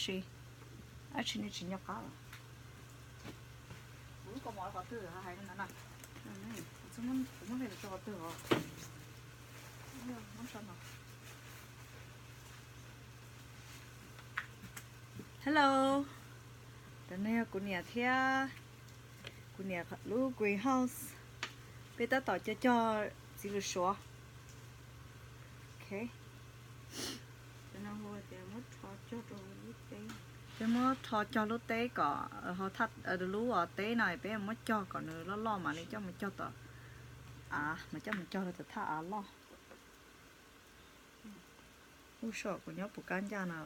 Tsis, dab tsi nej tsis nco qab los? Kuv lub kaus mom qhov twg hais li ntawd na? Kuv muab rau qhov twg os? Muab rau no. Hello, ntawm no yog kuv niam thiab kuv niam lub greenhouse. Peb tab tom cog cog txiv lws suav. Ok. Peb muab rho cog lub teb kom, lub teb no peb muab cog kom nws loj loj mam li coj mus cog tom av, mas coj mus cog rau tom thaj av loj. Ub, saib kuv nyob puas kab ncaj no.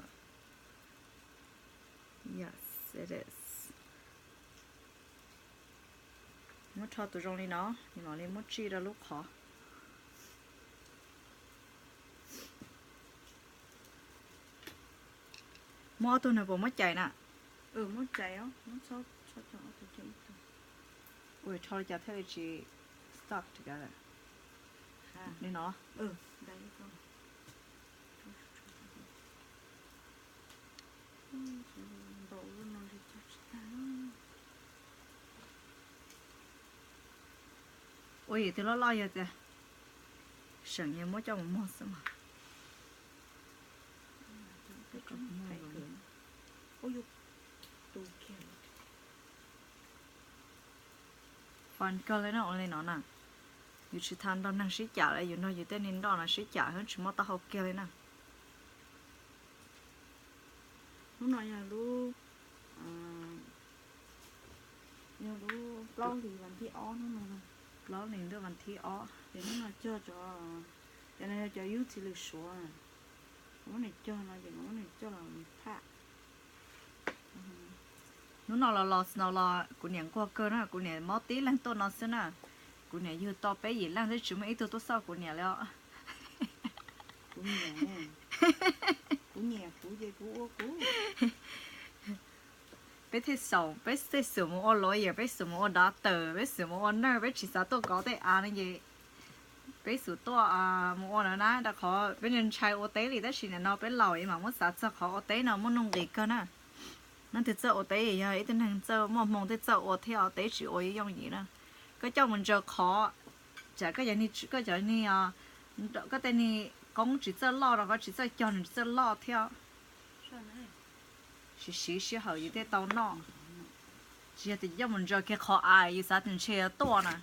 Yes, it is. Muab rho tus zoo li no, mam li muab tsij rau lub qhov. Muab ob tug no puas muab cais na? Ua rho li cas thiaj li tsis stuck together li no? Ua yam twg loj loj yog tias seem yog muab coj mus muag xwb mas. Fun kawg li na, ua li no na. Yus tsis tau nrog neeg sib cam li, yus nrog yus tej niag nroj no sib cam xwb, tsis muaj taub hau kiag li na. Hnub no yog lub, yog lub plaub hlis vas thib ob hnub no. Plaub hlis ntuj vas thib ob. Ces hnub no cog cov, cov no yog cov yub txiv lws suav. Kuv muab nws cog no ces kuv muab nws coj los phaj. Hnub no los los no los kuv niam nquag kawg na, kuv niam mob tib leeg tuaj no xwb na. Kuv niam yug tau peb yim leej twb tsis muaj ib tug tuaj xauj kuv niam li os. Kuv niam, kuv niam kuv ces kuv ua kuv. Peb thiaj xaum, peb thiaj xaum mus ua lawyer, peb xaum mus ua doctor, peb xaum mus ua nurse, peb tsis xav tuaj kov tej av no ces peb xaum tuaj mus ua no na, rau qhov peb ntshai ua teb li, tab sis nim no peb laus es mam muab xav txog qhov ua teb no muaj nuj nqis kawg na. Leej twg txawj ua teb yog ib tug neeg txawj muaj hmoo thiaj txawj ua thiab, ua teb tsis ua yooj yim na. Koj coj mus ntsaws qhov, tsam koj cov ni, koj cov ni, koj tej ni qoob tsis txawj loj rau qhov tsis txawj cog nws tsis txawj loj thiab. Siv siv sij hawm yus thiaj tau noj. Tsis yog tias coj mus ntsaws kiag qhov av yus xav tias ntshe yuav tuaj na.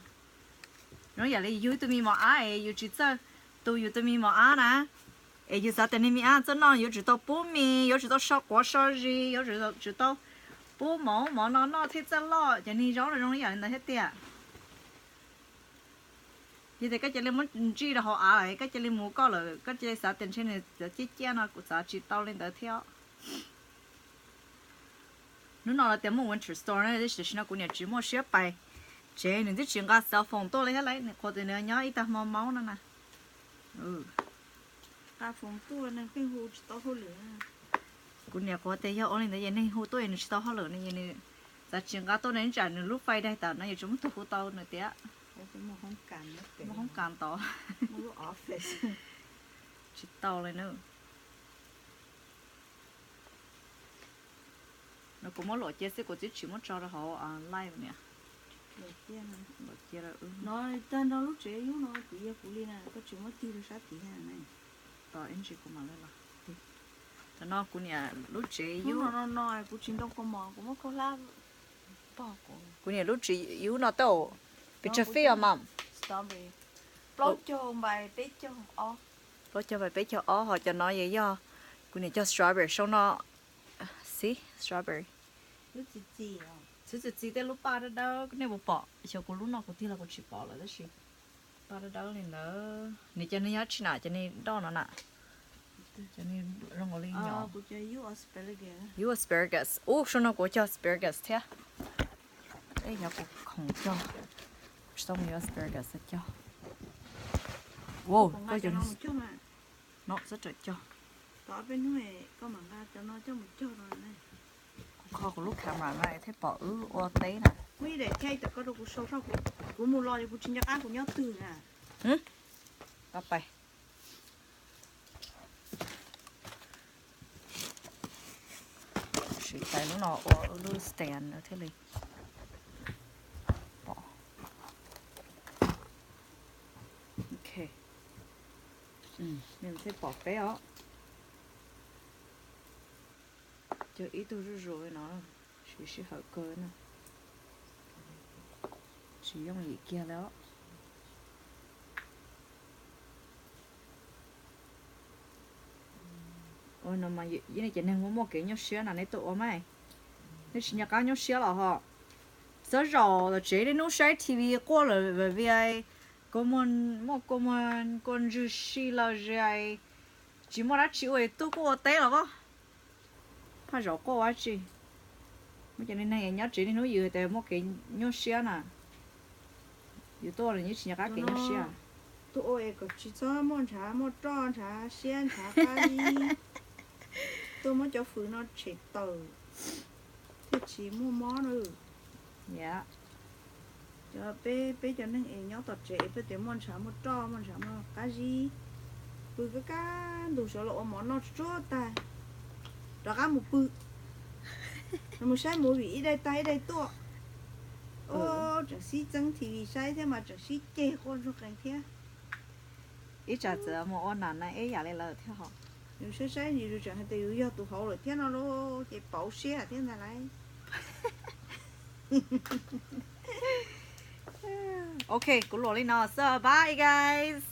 Zoo yam li yus ib tug me mos ab es yus tsis txawj tu yus tus me mos ab na, es yus xav tias niag me ab txawj noj, yuav tsum tau pub mis, yuav tsum tau so quav so zis, yuav tsum tau pub mov mov no noj thiaj txawj loj. Ces niag zaub no zoo li yam li ntawd thiab tiag. Yog tias koj cia li muab ntsij rau hauv av, koj cia li mus koj lawm, koj cia li xav tias ntshe nws ciaj ciaj no, kuv xav tsis tau li ntawd thiab. Hnub no lawv tias muaj winter storm na, tiam sis no kuv niam tsis muaj siab pais tsev, nws twb tsis nqa cell phone tuaj li thiab lauj, nws qhuas tias nws nyob ib tag hmo maub no na. Kuv niam qhuas tias yog ua li ntawd ces neeg hu tuaj es nws tsis tau hauj lwm no es nws txav tsis nqa tuaj ne, tsam nws lub fai daig tas no yuav tsum muaj tus hu tau nws tiag. Muaj hoob kas tod. Tsis tau li na. No kuv muab luam cia xwb, kuv twb tsis muab tso rau hauv live niam. Luam cia, luam cia lawm. No tag nrho lub tsev yub no kuv yog kuv li na, koj tsis muab tig rau sab tid na. Tos ib ntsis kuv mam li los tig. Tam no kuv niam lub tsev yub no, no kuv tsis ntoo kaus mom, kuv muab khaub hlab pog kuv. Kuv niam lub tsev yub no tau pes tsawg feet os mam? Plaub caug by peb caug ob. Plaub caug by peb caug ob, ho cov no yog, yog kuv niam cog strawberry saum no. Xib strawberry. Xwb txi txi tej lub paj dawb dawb nej puas pom, xyov kuv lub no kuv tig los kuv tsis pom lawm tab sis paj dawb dawb li ntawd. Nws cov niag nyob tsis na, cov niag nroj no na. Cov niag zoo nkaus li nyom. Yub asparagus. Ub, saum no kuv cog asparagus thiab. Yog kuv khoom cog, tsis tau mus yuav asparagus cog. Wow, koj cov no xab rawm cog. Kuv kho kuv lub camera no thiaj pom wb ua teb na. Kuv mus los kuv tsis nco qab kuv nyob twg na. Pab pais. Tais lub no ua lub stand thiaj li pom. Ok, nws thiaj pom peb os. Cog ib tug zuj zus no, siv sij hawm kawg na. Tsis yooj yim kiag li os. Ua no mas nej cov neeg muaj muaj kev nyuaj siab no nej tuaj ua mas, nej tsis nco qab nyuaj siab los ho. Xav zaum tom tsev niaj hnub saib T V quaj lawm vim kuv muaj, muaj kua muag kua ntswg si los zis tsis muaj dab tsi ua, tuaj kuj ua teb los as. Phaj zaum quaj ua dab tsi? Muaj cov neeg nyob tsev niaj hnub yws tias muaj kev nyuaj siab na, yus tuaj los yeej tsis nco qab kev nyuaj siab. Tuaj ua es kom tsis txhob muaj ntshav muaj roj ntshav siab ntshav qab zib. Tuaj muab cov fws no tshem tawm thiaj tsis muaj mob na. Cov peb, peb cov neeg es nyob tom tsev es peb tias muaj ntshav muaj roj muaj ntshav muaj qab zib, pw kab kab ntug sawv los ua mov noj tsuag tsuag tag, rov qab mus pw, mus saib movie ib daim tag ib daim tuaj. Ua tseem sib txeeb T V saib thiab mas tseem sib ceg quaj ntsuag qees thiab. Ib tsam txawm mus ua nam na ib yam li lawm thiab hos. Yus saib saib yus tseem hais tias yus yog tus hauv lawm thiab no lauj, ces pauv siab thiab ntag lauj. Ok, kuv luam li no xwb, bye guys.